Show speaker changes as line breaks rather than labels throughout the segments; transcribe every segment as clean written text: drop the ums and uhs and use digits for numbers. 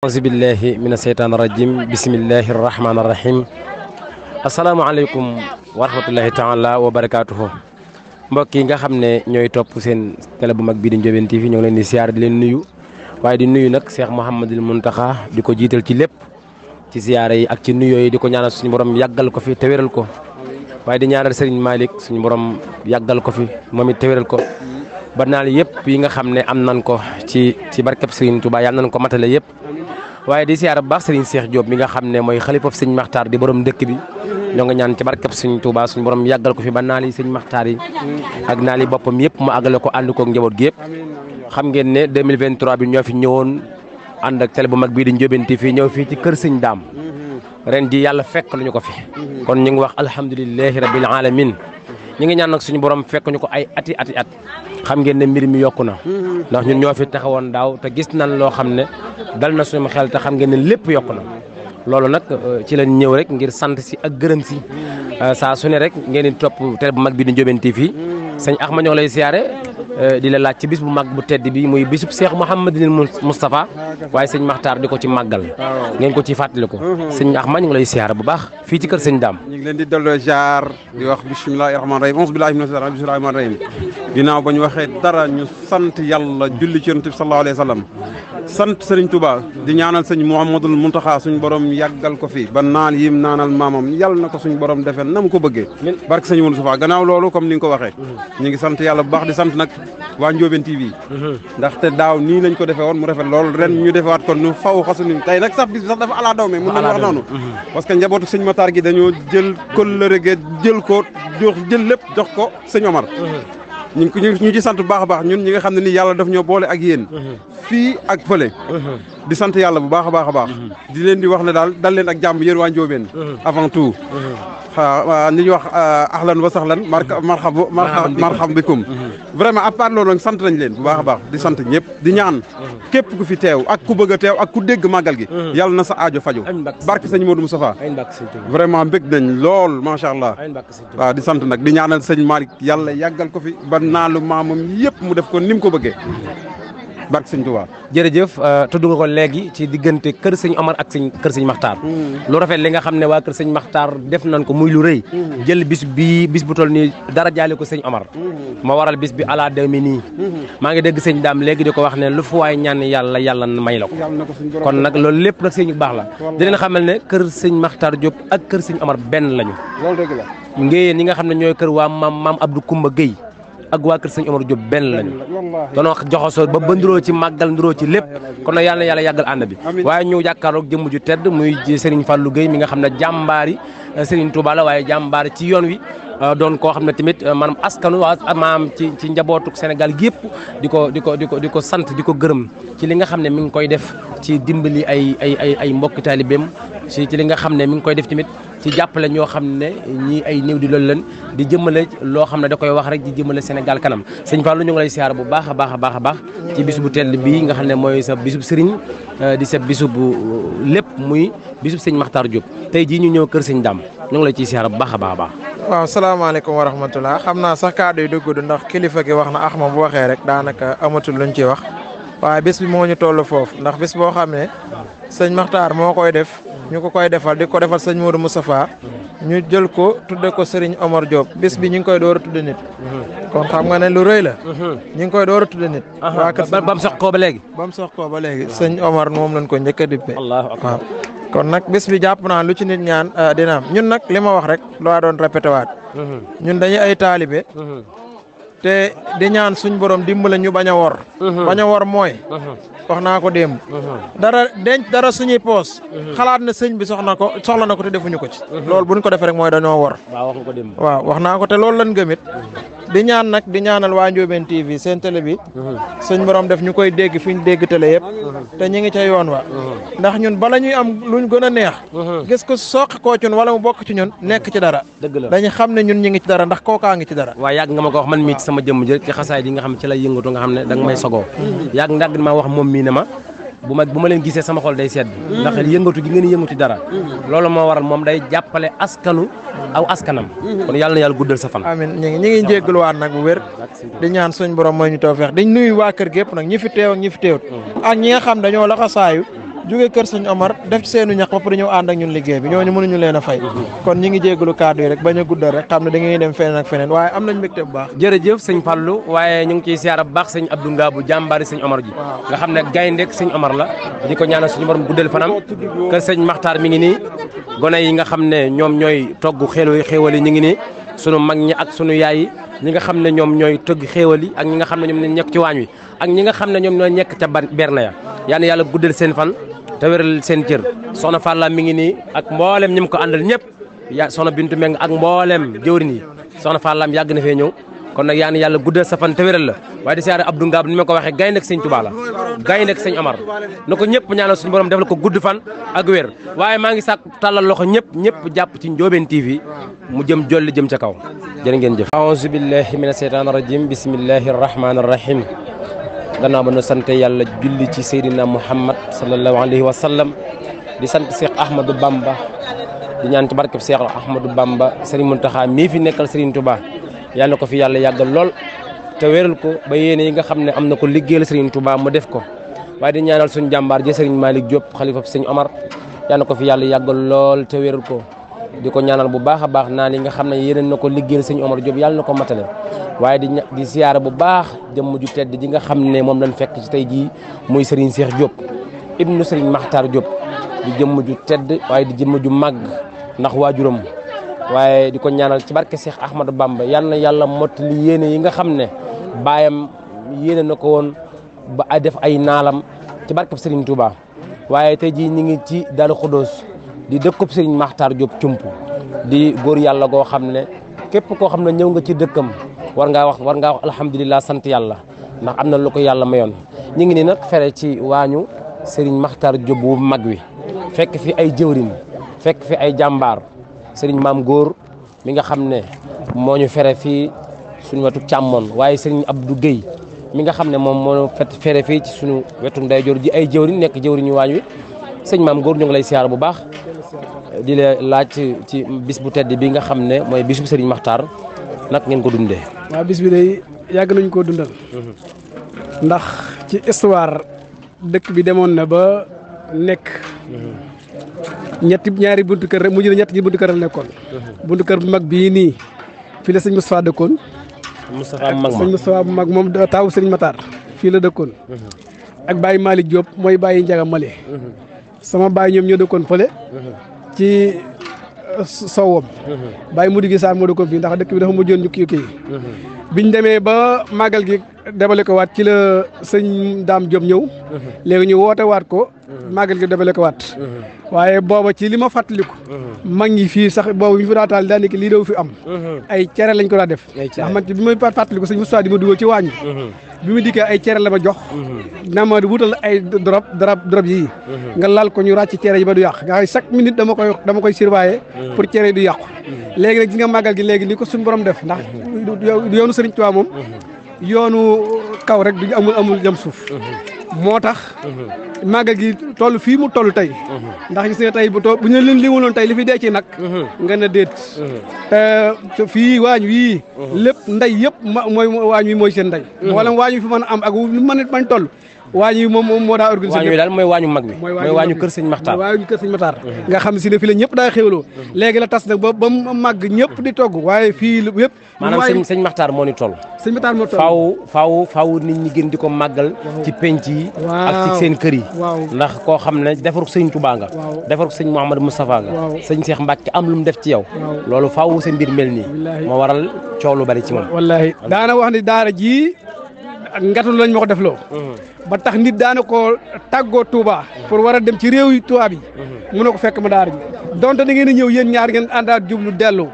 auzu billahi mina seytaani rajim bismillahi rahmaani rahim asalaamaaleykum wa rahmatullahi taala wa barakaatuhu mbokk yi nga xam ne ñooy topp seen télé bu mag bii di Ndiobène TV ñoo ngi leen di siyaar di leen nuyu waaye di nuyu nag Cheikh Mouhamadul Mountakha di ko jiital ci lépp ci siyaare yi ak ci nuyoo yi di ko ñaanal suñu borom yàggal ko fi te wéral ko waaye di ñaanal Serigne Malick suñu borom yàggal ko fi moom it te wéral ko ba naal yëpp yi nga xam ne am nan ko ci barkeb Serigne Touba yàlla nañ ko matale yëpp. waaye di siyaar bu baax Serigne Cheikh Diop mi nga xam ne mooy xalifa Serigne Makhtar di borom dëkk bi ñoo nga ñaan ci barkeb Serigne Touba suñu borom yàggal ko fi ba naal yi Serigne Makhtar yi ak naal yi boppam yëpp mu àggale ko ànd koog njaboot gi yëpp. xam ngeen ne 2023 bi ñoo fi ñëwoon ànd ak télé bu mag bii di Ndiobène TV ñëw fii ci kër Serigne Dame ren ji yàlla fekk lu ñu ko fi kon ñu ngi wax alhamdulilahi rabbil alamin ñu ngi ñaan nag suñu borom fekk ñu ko ay ati at xam ngeen ne mbir mi yokku na ndax ñun ñoo fi taxawoon daaw te gis nañ loo xam ne dal na suñu xel te xam ngeen ne lépp yokku na loolu nag ci lañ ñëw rek ngir sant si ak gërëm si saa su ne rek ngeen di topp télé bu mag bi di Ndiobène TV sëñ Axma ñoo lay siyaare di la laaj ci bis bu mag bu tedd bi muy bisub Cheikh Mouhamadul Moustapha waaye sëñ Makhtar di ko ci màggal ngeen ko ci fàttali ko sëñ Axma ñu ngi lay siyaare bu baax fii ci kër sëñ Dame
ñu ngi leen di delloo jaar di wax bismillahi rahmaani rahim auzu billahi mina shaytaani bismillahi rahmaani rahim ginnaaw ba ñu waxee dara ñu sant yàlla julli ci yonent bi sallallahu alayhi wa sallam sant Serigne Touba di ñaanal sëñ Mouhamadul Mountakha suñu borom yàggal ko fi ba naan yim naanal maamam yàlla na ko suñu borom defee na mu ko bëggee barke sëñ Moustapha gannaaw loolu comme ni nga ko waxee ñu ngi sant yàlla bu baax di sant nag waa Ndiobène TV ndaxte daaw nii lañ ko defee woon mu rafet loolu ren ñu defewaat kon ñu faw xasuñu tey nag sax bis bi sax dafa ala daw me mën nañu wax noonu parce que njabootu sëñ Matar gi dañoo jël kóllëre ge jël ko jël lépp jox ko sëñ Omar ñu ci sant bu baax a baax ñun ñi nga xam ne nii yàlla daf ñoo boole ak yéen fii ak fële di sant yàlla bu baax a baax a baax di leen di wax ne daal dal leen ak jàmm yéen waa Ndiobène avant tout ni ñuy wax ahlan wa sahlan marhab bikum vraiment à part loolu nag sant nañ leen bu baax a baax di sant ñëpp di ñaan képp ku fi teew ak ku bëgg a teew ak ku dégg màggal gi yàlla na sa aajo faju barke sëñ Modou Moustapha vraiment bëgg nañ lool macha allah waaw di sant nag di ñaanal sëñ Malick yàlla yàggal ko fi ba naalu maamam yëpp mu def ko ni mu ko bëggee barke sëñ Touba
jërëjëf tudd nga ko léegi ci diggante kër sëñ Omar ak kër sëñ Makhtar lu rafet li nga xam ne waa kër sëñ Makhtar def nañ ko muy lu rëy jël bis bu toll nii dara jaale ko sëñ Omar ma waral bis bi ala demi nii maa ngi dégg sëñ Dame léegi di ko wax ne lu fu waay ñaan yàlla may la ko kon nag loolu lépp nag sëñ baax la di leen xamal ne kër sëñ Makhtar Diop ak kër sëñ Omar benn lañu
loolu dëgg la
ngéyeen ñi nga xam ne ñooy kër waa maam Abdou Koumba Gueye ak waa kër sëñ Omar Diop benn lañu doonoo joxosoo ba nduroo ci màggal nduroo ci lépp kon nag yàlla na yàlla yàggal ànd bi waaye ñu jàkkaarloog jëmm ju tedd muy Serigne Fallou Gueye mi nga xam ne jàmbaari Serigne Touba la waaye jàmbaari ci yoon wi doon koo xam ne tamit maanaam askanu maam ci njabootu Sénégal gi yëpp di ko sant di ko gërëm ci li nga xam ne mi ngi koy def ci dimbali ay mbokki taalibeem ci li nga xam ne mi ngi koy def tamit ci jàppale ñoo xam ne ñii ay néew di loolu leen di jëmale loo xam ne da koy wax rek di jëmale Sénégal kanam sëñ Fallou ñu ngi lay siyaar bu baax a baax ci bisu bu tedd bii nga xam ne mooy sa bisub sëriñ di sa bisu bu lépp muy bisub sëñ Makhtar Diop tey jii ñu ñëw kër sëñ Dame ñu ngi lay ciy siyaar bu baax a baax.
waaw salaamaaleykum wa rahmatulah xam naa sax kàddu yi dugg ndax kilifa gi wax na Axma bu waxee rek daanaka amatul luñ ci wax waaye bés bi moo ñu toll foofu ndax bés boo xam ne sëñ Makhtar moo koy def. ñu ko koy defal di ko defal sëñ Modou Moustapha ñu jël ko tudde ko Serigne Omar Diop bis bi ñu ngi koy door a tudde nit kon xam nga ne lu rëy la ñu ngi koy door a tudde nit waa kër
ba mu sox koo ba léegi
sëñ Omar moom lañ ko njëkk a dippe waaw kon nag bis bi jàpp naa lu ci nit ñaan dina am ñun nag li ma wax rek loo doon répété waat ñun dañuy ay taalibe te di ñaan suñ borom dimbale ñu bañ a wor bañ a wor mooy wax naa ko démb dara suñuy poos xalaat na sëñ bi soxla na ko te defuñu ko ci loolu buñ ko defee rek mooy dañoo wor waaw wax naa ko te loolu lan gëmit di ñaan nag di ñaanal waa Ndiobène TV seen télé bi suñ borom def ñu koy dégg fi ñu dégg télé yëpp te ñu ngi ca yoon wa ndax ñun bala ñuy am luñ gën a neex gis ko soqi koo ci ñun wala mu bokk ci ñun nekk ci dara dañu xam ne ñun ñi ngi ci dara ndax kookaa ngi ci dara
waaw yàgg nga ma ko wax man mii ci sama jëmm jë ci xasaay yi nga xam ne ci lay yëngatu nga xam ne da nga may sogoo yàgg ndàgg ma wax moom mii ne ma bu ma leen gisee sama xol day sedd ndax yëngatu gi ngeen yëngatu dara loolu moo waral moom day jàppale askanam kon yàlla na yàlla guddal sa fan
amiin ñi ngi jégaluwaat nag bu wér di ñaan suñ borom mooy ñu tawfeex dañ nuyu waa kër gépp nag ñi fi teew ak ñi fi teewut ak ñi nga xam dañoo laxasaayu jóge kër sëñ Omar def ci seenu ñax ba pare ñëw ànd ak ñun liggéey bi ñooñu mënuñu leen a fay kon ñi ngi jégalu kàddu yi rek bañ a guddal rek xam ne da ngay dem feneen ak feneen waaye am nañ mbégte bu baax
jërëjëf sëñ Fallou waaye ñu ngi ciy siyaara bu baax sëñ Abdou Ngabou jàmbaari sëñ Omar ji nga xam ne gayndek sëñ Omar la di ko ñaanal suñu borom guddal fanam kër sëñ Makhtar mi ngi nii gone yi nga xam ne ñoom ñooy togg xéewal yi ñu ngi nii sunu mag ñi ak sunu yaay yi ñi nga xam ne ñoom ñooy tëgg xéewal yi ak ñi nga xam ne ñoom ñoo nekk ci waañ wi ak ñi nga xam ne ñoom ñoo nekk ca berna ya yal na yàlla guddal seen fan te wéral seen cër soxna Falla mi ngi nii ak mboolem ñi mu ko àndal ñëpp ya soxna Bintu Meng ak mboolem jëwrin yi soxna Falla yàgg na fee ñëw kon nag yaa ngi yàlla guddal sa fan te wéral la waaye di siyaare Abdou Ngab ni ma ko waxee gaynde ak sëñ Touba la gaynde ak sëñ Omar na ko ñëpp ñaanal suñu borom defal ko gudd fan ak wér waaye maa ngi sàkk tàllal loxo ñëpp jàpp ci Ndiobène TV mu jëm jolli jëm ca kaw jërë ngeen jëf aouzu billahi mina sheytaani rajim bismillahi rahmaani rahim gannaaw ba nu sant yàlla julli ci Seydina Muhammad sallallahu alayhi wa sallam di sant Cheikh Ahmadou Bamba di ñaan ci barkeb Cheikh Ahmadou Bamba Serigne Mountakha mii fi nekkal Serigne Touba yàlla na ko fi yàlla yàggal lool te wéral ko ba yéene yi nga xam ne am na ko liggéeyal Serigne Touba mu def ko waaye di ñaanal suñu jàmbaar ji Serigne Malick Diop xalifa sëñ Omar yàlla na ko fi yàlla yàggal lool te wéral ko di ko ñaanal bu baax a baax naa li nga xam ne yéeneen na ko liggéeyal sëñ Omar Diop yàlla na ko matale waaye di siyaare bu baax jëmm ju tedd ji nga xam ne moom lañ fekk ci tey jii muy Serigne Cheikh Diop ibnu Serigne Makhtar Diop di jëmm ju tedd waaye di jëmm ju màgg ndax waajuram waaye di ko ñaanal ci barke Cheikh Ahmadou Bamba yal na yàlla mottali yéene yi nga xam ne baayam yéene na ko woon ba def ay naalam ci barke Serigne Touba waaye tey jii ñu ngi ci Darou Khoudoss di dëkkub Serigne Makhtar Diop cump di góor yàlla goo xam ne képp koo xam ne ñëw nga ci dëkkam war ngaa wax alhamdulilah sant yàlla ndax am na lu ko yàlla mayoon ñu ngi ni nag fere ci waañu Serigne Makhtar Diop bu mag wi fekk fi ay jëwrin fekk fi ay jàmbaar Serigne Maam Góor mi nga xam ne moo ñu fere fii suñu wetu càmmoon waaye Serigne Abdou Guèye mi nga xam ne moom moo fere fii ci suñu wetu ndeyjoor ji ay jëwriñ nekk jëwriñu waañ wi sëñ Maam Góor ñu ngi lay siyaar bu baax di la laaj ci bis bu tedd bi nga xam ne mooy bis bu Serigne Makhtar nag ngeen ko dundee.
waaw bis bi day yàgg nañ koo dundal ndax ci histoire dëkk bi demoon na ba nekk ñaari buntu kër rek mujj na ñetti buntu kër la nekkoon. buntu kër bu mag bii nii fii la sëñ Moustapha dëkkoon. sëñ Moustapha bu mag moom taawu Serigne Matar fii la dëkkoon. ak Baye Malick Diop mooy Baye Ndiaga Mali. sama baay ñoom ñoo dëkkoon fële. ci sowam. Baye Moudi Guissar moo dëkkoon fii ndax dëkk bi dafa mujjoon ñu kii biñ demee ba màggal gi debale ko waat ci la sëñ Dame Diop ñëw. léegi ñu woote waat ko. màggal gi debale ko waat. waaye booba ci li ma fàttaliku. mag ñi fii sax boobu ñu fi daa taal daanaka lii doo fi am. ay cere lañ ko daa def. ndax man bi may fàttaliku sëñ Moustapha di ma dugal ci waañ bi mu dikkee ay cere la ma jox. na ma wutal ay drap yii. nga laal ko ñu ràcc cere yi ba du yàq nga xam chaque minute dama koy surveiller pour cere yi du yàqu. léegi nag gis nga màggal gi léegi ni ko suñu borom def ndax yoonu Serigne Touba moom. yoonu kaw rek duñu amul jëm suuf. moo tax. màggal gi toll fii mu toll tey. ndax gis nga tey bu ñu leen limaloon tey li fi dee ci nag. nga ne déet. fii waañ wii. lépp ndey yëpp mooy waañ wi mooy seen ndey. wala waañ wi fi mën a am ak lu mën a toll. waañ wi moom moo daa organisé.
waañ wi daal mooy waañu mag wi. mooy waañu kër sëñ Makhtar.
mooy waañu kër sëñ Makhtar. nga xam si ne fii la ñëpp daa xéwloo. léegi la tas nag ba mu màgg ñëpp di togg waaye fii yëpp.
maanaam sëñ Makhtar moo ni toll.
sëñ Makhtar moo toll
faaw nit ñi gën di ko màggal. ci penc yi. ak ci seen kër yi. ndax koo xam ne defarug sëñ Touba nga. defarug sëñ Mouhamadou Moustapha nga. sëñ Cheikh Mbacke am lu mu def ci yow. loolu faaw sa mbir mel nii. moo waral coow lu bari ci moom.
wallaahi daana wax ni daara ji ngatul lañ ma ko defloo. ba tax nit daana ko tàggoo Touba. pour war a dem ci réew yi Touba bi. mu ne ko fekk ma daara ji donte da ngeen a ñëw yéen ñaar ngeen àndaat jublu dellu.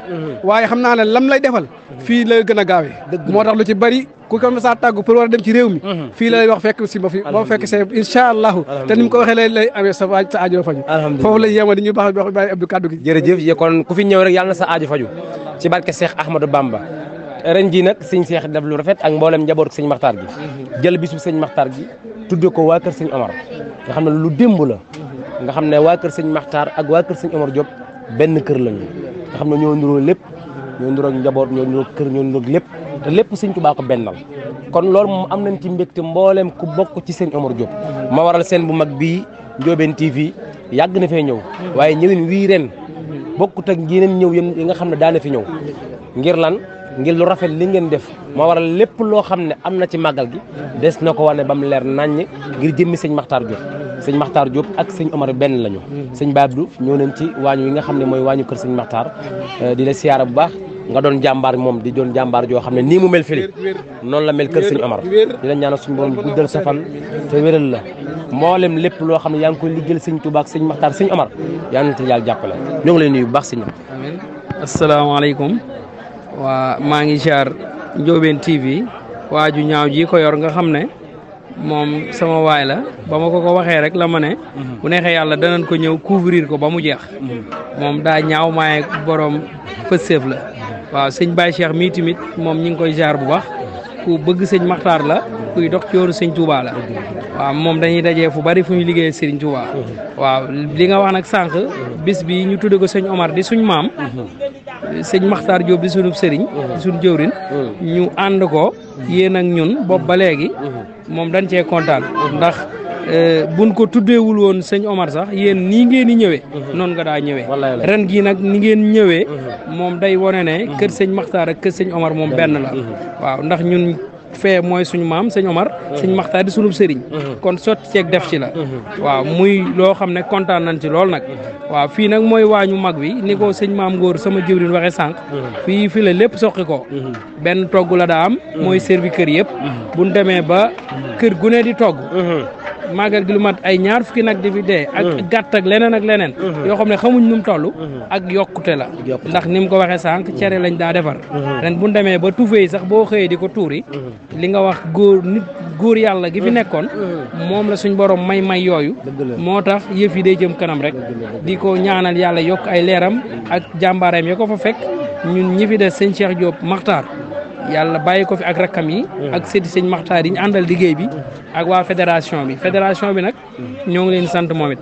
waaye xam naa ne lam lay defal. fii la gën a gaawee. moo tax lu ci bari ku ko saa tàggu pour war a dem ci réew mi. fii la lay wax fekk si ma fi boo fekk see incha allahu. te ni mu ko waxee lay amee sa aajo faju. foofu la yéema di ñu baax bàyyi Abdou kaddu gi.
jërëjëf kon ku fi ñëw rek yàlla na sa aajo faju ci barke Cheikh Ahmadou Bamba. ren jii nag sëñ Cheikh def lu rafet ak mboolem njaboot sëñ Makhtar gi. jël bisu sëñ Makhtar gi tudde ko waa kër sëñ Omar nga xam ne lu démb la nga xam ne waa kër sëñ Makhtar ak waa kër sëñ Omar Diop benn kër lañu nga xam ne ñoo nuroo lépp ñoo nuroo njaboot ñoo nuroo kër ñoo nuroo lépp te lépp sëñ Tuubaa ko bennal kon loolu moom am nañ ci mbégte mboolem ku bokk ci sëñ Omar Diop ma waral seen bu mag bii Ndiobène TV yàgg na fee ñëw waaye ñëwin wii ren bokkut ak yeneen ñëw yi nga xam ne daana fi ñëw ngir lan ngir lu rafet li ngeen def moo waral lépp loo xam ne am na ci màggal gi des na ko wane ba mu leer naññ ngir jëmmi sëñ Makhtar Diop sëñ Makhtar Diop ak sëñ Omar benn lañu sëñ Babdou ñëw nañ ci waañu yi nga xam ne mooy waañu kër sëñ Makhtar di la siyaara bu baax nga doon jàmbaar moom di doon jàmbaar joo xam ne nii mu mel fili noonu la mel kër sëñ Omar di la ñaanal suñu borom guddal sa fan te wéral la mboolem lépp loo xam ne yaa ngi koy liggéeyal sëñ Touba ak sëñ Makhtar sëñ Omar yaa ngi ci yàlla jàppale ñoo ngi lay nuyu bu baax sëñ
amiin asalaamaaleykum waa maa ngi ziar Ndiobène TV waa ju ñaaw ji ko yor nga xam ne moom sama waay la ba ma ko waxee rek la ma ne bu neexee yàlla danañ ko ñëw couvrir ko ba mu jeex moom daa ñaaw maaye borom pësseef la waaw sëñ Baye Cheikh mii tamit moom ñi ngi koy ziar bu baax ku bëgg sëñ Makhtar la kuy dox ci yoonu sëñ Touba la waaw moom dañuy dajee fu bari fu ñu liggéey Serigne Touba waaw li nga wax nag sànq bis bi ñu tudde ko sëñ Omar di suñ maam sëñ Makhtar Diop di sunub sëriñ di suñ jëwrin ñu ànd ko yéen ak ñun bopp ba léegi moom dañ cee kontaan ndax buñ ko tuddeewul woon sëñ Omar sax yéen nii ngeen di ñëwee noonu nga daa ñëwee ren gii nag ni ngeen ñëwee moom day wone ne kër sëñ Makhtar ak kër sëñ Omar moom benn la waaw ndax ñun fee mooy suñu maam sëñ Omar sëñ Makhtar di sunub sëriñ kon sotti ceeg def ci la waaw muy loo xam ne kontaan nañ ci lool nag waaw fii nag mooy waañu mag wi ni ko sëñ maam Ngor sama jëwriñ waxee sànq fii la lépp soqi ko benn togg la daa am mooy servi kër yëpp buñ demee ba kër gu ne di togg màggal gi lu mat ay ñaar fukki nag di fi dee ak gàtt ak leneen yoo xam ne xamuñ nu mu toll ak yokkute la ndax ni mu ko waxee sànq cere lañ daa defar ren bu demee ba tufee sax boo xëyee di ko tuuri li nga wax góor yàlla gi fi nekkoon moom la suñ borom may yooyu moo tax yëf yi day jëm kanam rek di ko ñaanal yàlla yokk ay leeram ak jàmbaareem ya ko fa fekk ñun ñi fi des sëñ Cheikh Diop Makhtar yàlla bàyyi ko fi ak rakkam yi ak séddi sëñ Makhtar yi ñu àndal liggéey bi ak waa fédération bi nag ñoo ngi leen sant moom it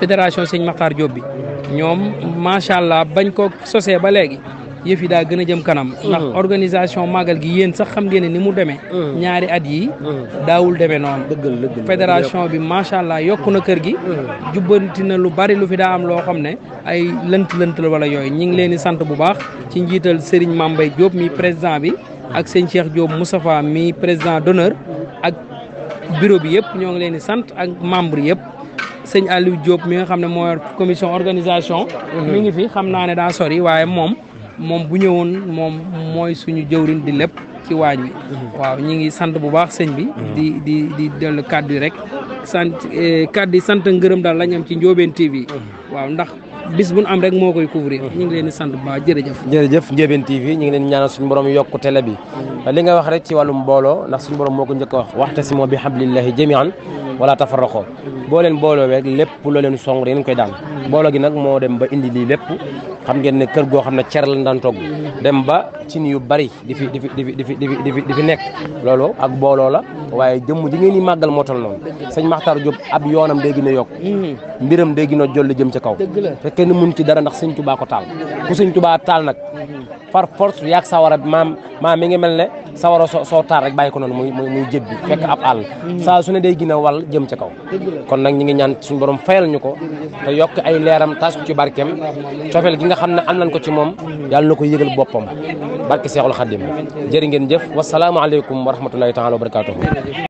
fédération sëñ Makhtar Diop bi ñoom macha allah bañ ko sosee ba léegi yëf yi daa gën a jëm kanam ndax organisation màggal gi yéen sax xam ngeen ne ni mu demee ñaari at yi daawul demee noonu fédération bi macha allah yokku na kër gi jubbanti na lu bari lu fi daa am loo xam ne ay lënt la wala yooyu ñi ngi leen di sant bu baax ci njiital Serigne Mambay Diop mi président bi ak sëñ Cheikh Diop Moustapha mi président d'honneur ak bureau bi yëpp ñoo ngi leen di sant ak membre yëpp sëñ Aliou Diop mi nga xam ne moo commission organisation mi ngi fi xam naa ne daa sori waaye moom bu ñëwoon moom mooy suñu jëwriñ di lépp ci waañ wi waaw ñi ngi sant bu baax sëñ bi di dellu kàddu yi rek kàddu yi sant ngërëm daal lañ am ci Ndiobène TV waaw ndax bis bu nu am rek moo koy couvrir ñu ngi leen di sant bu baax jërëjëf
Ndiobène TV ñu ngi leen ñaanal suñu borom yokku télé bi li nga wax rek ci wàllum mbooloo ndax suñu borom moo ko njëkk a wax waxtasimu bi hablillahi jami'an wala tafarraqo boo leen booloo rek lépp loo leen song da ngeen koy daan booloo gi nag moo dem ba indi lii lépp xam ngeen ne kër goo xam ne cer lañ daan togg dem ba cin yu bari di fi nekk loolu ak booloo la waaye jëmm ji ngeen di màggal moo toll noonu sëñ Makhtar Diop ab yoonam day gën a yokk mbiram day gën a jolli jëm ca kaw te kenn mun ci dara ndax sëñ Touba ko taal ku sëñ Touba taal nag par force yaag sawara maam mi ngi mel ne sawara soo taal rek bàyyi ko noonu muy jébbi fekk ab àll saa su ne day gën a wal jëm ca kaw kon nag ñi ngi ñaan suñu borom fayal ñu ko te yokk ay leeram tas ko ci barkeem cofeel gi nga xam ne am nañ ko ci moom yàlla na ko yëgal boppam barke Seexul Xadim jërë ngeen jëf wasalaamu aleykum wa rahmatullahi taala wa barakatuhu